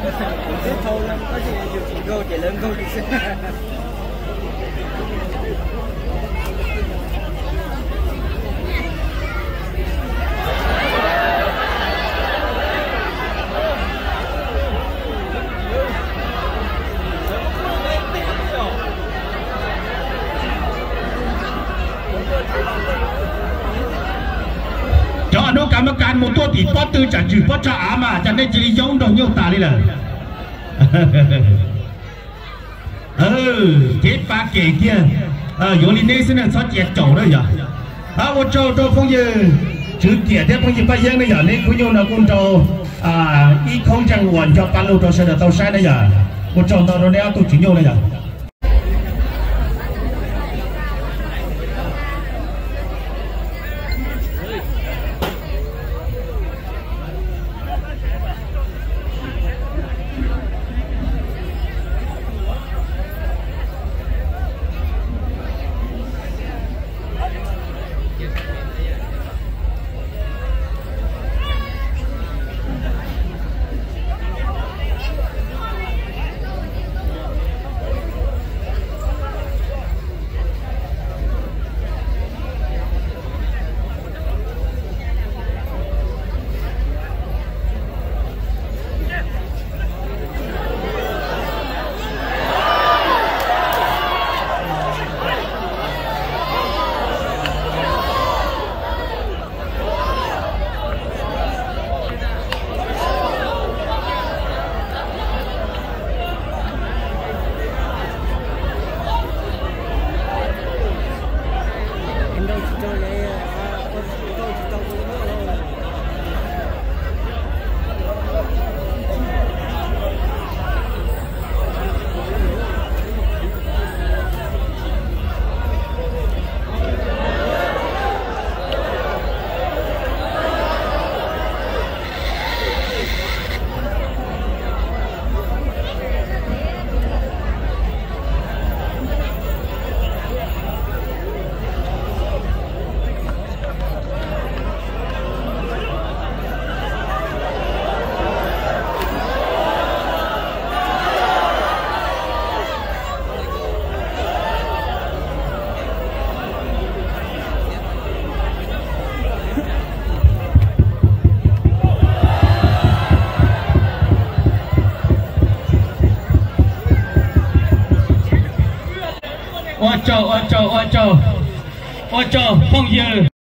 Twb thau lawv, tab sis yus tsis nkaug ces lawv nkaug li xwb. Cov hnub kav mab kas mus tuaj tim pob tw tsam tswm pob tsav av mas cas nej cia li yoob nrog nyuj tas li lawm. Kev pab kev kiag, yuav li neb xwb na, txhob cia caum na yog. Ua tsaug rau phooj ywg Tswv Tiam thiab phooj ywg Paj Yeeb na yog, neb khub nyuj no kuj nrau ib khoob zeej uas nco pa lug rau sawv daws tau saib na yog. Ua tsaug ntau rau neb ob tug tswv nyuj na yog. Ua tsaug, ua tsaug, ua tsaug, ua tsaug phooj ywg.